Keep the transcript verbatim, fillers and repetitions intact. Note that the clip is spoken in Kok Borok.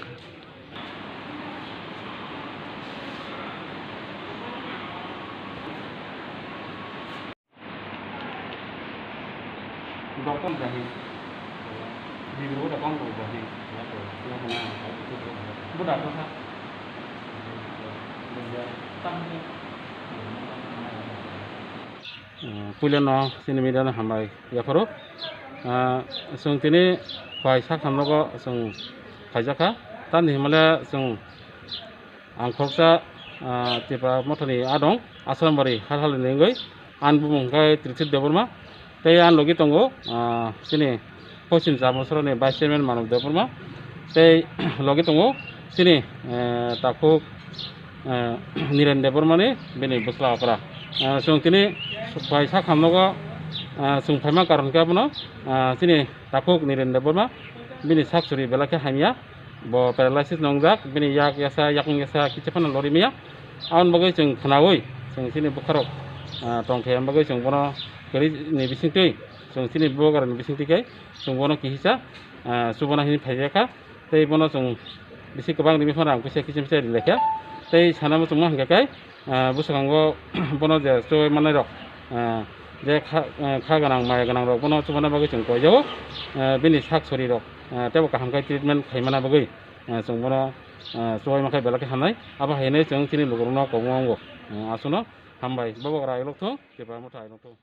Doktor jahi. Bibir bo dokon bo jahi. Bo doktor sa. Puila no sini media no hambai yapharo. Ah, chwng tini phai sak hamrogo chwng khaijak kha. Tamni himale chwng Ang khoroksa, ah, Tipra Mothani adong, Asrambari hal hal ni wngwi, ani bumung hwnkhe Trithip Debbarma, tei ani logi tongo, ah, chini Poschim Jabonsaroni Vice Chairman Manav Debbarma, tei logi tongo chini, eh, takhuk, eh, Niren Debbarmani bini bwsla okra. Ah, chwng tini phai sak hamnogo, ah, chwng phaima karon khe abono, ah, chini takhuk Niren Debbarma bini sak suri belai khe hamya. Bo paralysis nongjak, bini yak yasa, yakung yasa, kicha phano lori maya. Aboni bagwi chwng khwnaui, chwng chini bwkharok, ah, tongthai, aboni bagwi chwng bono kwrwi ni bisingtwi, chwng chini bubagra ni bisingtwi khe, chwng bono kihisa, ah, chubana hini phaijakha. Tei bono chwng bisi kwbang rimi phano ang kisa kichim kisa rilekha. Tei sanamo chwngma hwnkha khe, ah, bwskango bono je choi manai rok, ah, je kha, ah, kha gwnang, maya gwnang rok bono chubana bagwi chwng koijago, ah, bini sak sori rok, ah, teibo kaham khe treatment khaimana bagwi. Eh, chwng bono, eh, chubaima khe belai khe hamnai. Abo hai hwnwi chwng chini lukurokno kobongo wngo. Eh, aswkno hambai. Bobo rai lokthung, Tipra Motha ai lokthung.